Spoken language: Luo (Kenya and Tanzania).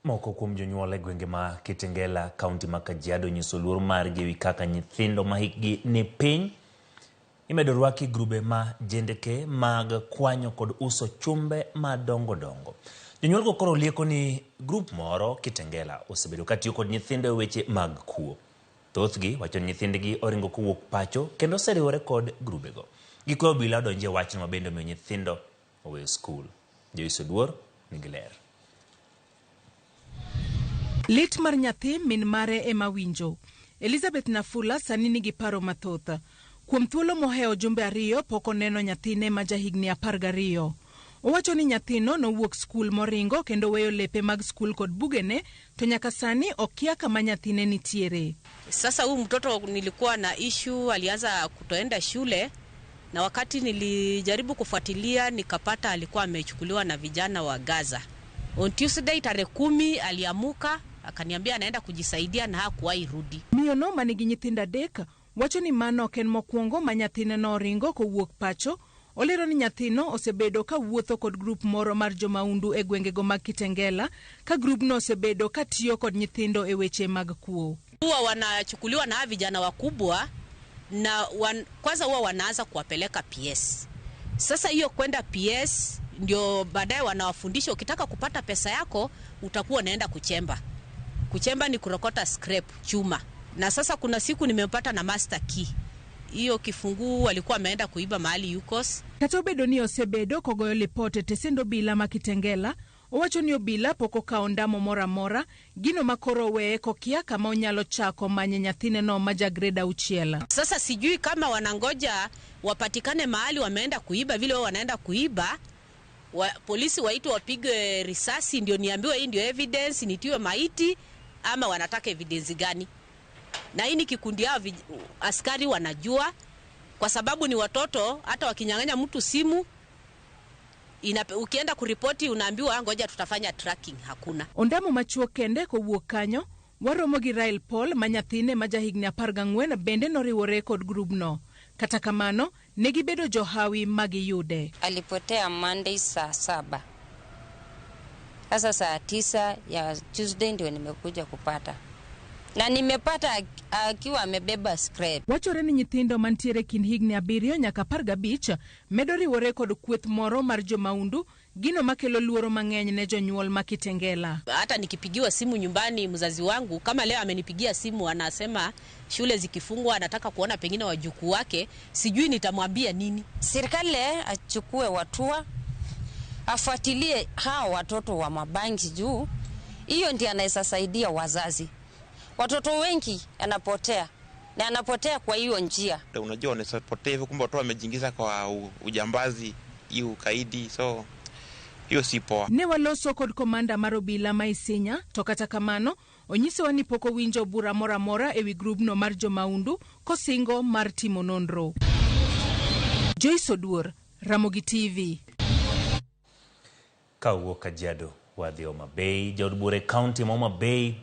Moko kuom jonyuol e gwenge ma Kitengela, kaunti ma Kajiado onyiso luoro margi ewi kaka nyithindo ma hikgi ni piny imedo rwaki e grube ma jendeke mag kwanyo kod uso chumbe madongo dongo. Jonyuolgo koro lieko ni grup moro Kitengela osebedo katiyo kod nyithindo e weche mag kuo. Thothgi wacho ni nyithindgi oringo kowuok pacho kendo oseriwore kod grubego. Gikwayo obila odonji e wachno ma bende omiyo nyithindo oweyo skul. Joyce Oduor nigi ler. Lit mar nyathi min mare ema winjo. Elizabeth Nafula sani nigi paro mathoth. Kuom thuolo mohewo jumbe ariyo pok oneno nyathine ma jahigni 12. Owacho ni nyathino nowuok skul moringo kendo weyo lepe mag skul kod bugene to nyaka sani okia kama nyathine nitiere. Sasa huyu mtoto nilikuwa na issue, alianza kutoenda shule na wakati nilijaribu kufuatilia nikapata alikuwa amechukuliwa na vijana wa Gaza. On Tuesday tarehe 10 aliamuka akaniambia anaenda kujisaidia na hakuwahi rudi. Miyono manigi nyithindo adek wacho ni mano ok en mokwongo ma nyathine noringo kowuok pacho. Olero ni nyathino osebedo ka wuotho kod grup moro mar jomaundu e gwengego mag Kitengela, ka grubno osebedo ka tiyo kod nyithindo e weche mag kuo. Huwa wanachukuliwa na vijana wakubwa na kwanza huwa wanaanza kuwapeleka PS. Sasa hiyo kwenda PS ndio baadaye wanawafundisha ukitaka kupata pesa yako utakuwa unaenda kuchemba. Kuchemba ni kurokota scrap chuma. Na sasa kuna siku nimempata na master key. Hiyo kifunguu walikuwa wameenda kuiba mahali Yukos. Kata obedo ni osebedo kogoyo lipot e tesend obila ma Kitengela, owacho ni obila pok okawo ndamo moro amora, gino ma koro oweye kokia kama onyalo chako manye nyathineno ma ja grade 6. Sasa sijui kama wanangoja wapatikane mahali wameenda kuiba, vile wao wanaenda kuiba, polisi waitwe wapigwe risasi ndio niambiwe hii ndio evidence, nitiwe maiti, ama wanataka evidence gani? Na hii ni kikundi yao askari wanajua, kwa sababu ni watoto, hata wakinyang'anya mtu simu, ukienda kuripoti unaambiwa ngoja tutafanya tracking, hakuna. Ondamo machuok kende kowuok kanyo, waromo gi Rael Paul ma nyathine ma jahigni 14 bende noriwore kod grubno. Kata kamano, ne gibedo johawi ma giyude. Alipotea Monday saa 7. Sasa saa 9 ya Tuesday ndio nimekuja kupata. Na nimepata akiwa amebeba scrap. Wachore ni nyithindo mantiere kind higni 7 nyaka 15 medo riwore kod kweth moro mar jomaundu, gino makelo luoro mang'eny ne jonyuol ma Kitengela. Hata nikipigiwa simu nyumbani, mzazi wangu kama leo amenipigia simu anasema shule zikifungwa anataka kuona pengine wajukuu wake, sijui nitamwambia nini. Serikali achukue hatua, afuatilie hao watoto wa mabangi juu hiyo ndiyo anaweza saidia wazazi. Watoto wengi anapotea na anapotea kwa hiyo njia. Unajua wanaweza potea hivyo, kumbe watoto wamejiingiza kwa ujambazi, hiyo ukaidi, so hiyo si poa. Ne waloso kod komanda mar obila ma Isinya, to kata kamano onyisowa ni pok owinjo bura moro amora ewi grubno mar jomaundu kosingo mar timo nonro. Joyce Oduor, Ramogi TV. Ka owuok Kajiado wadhi Homa Bay, jaod bura e kaunti ma Homa Bay.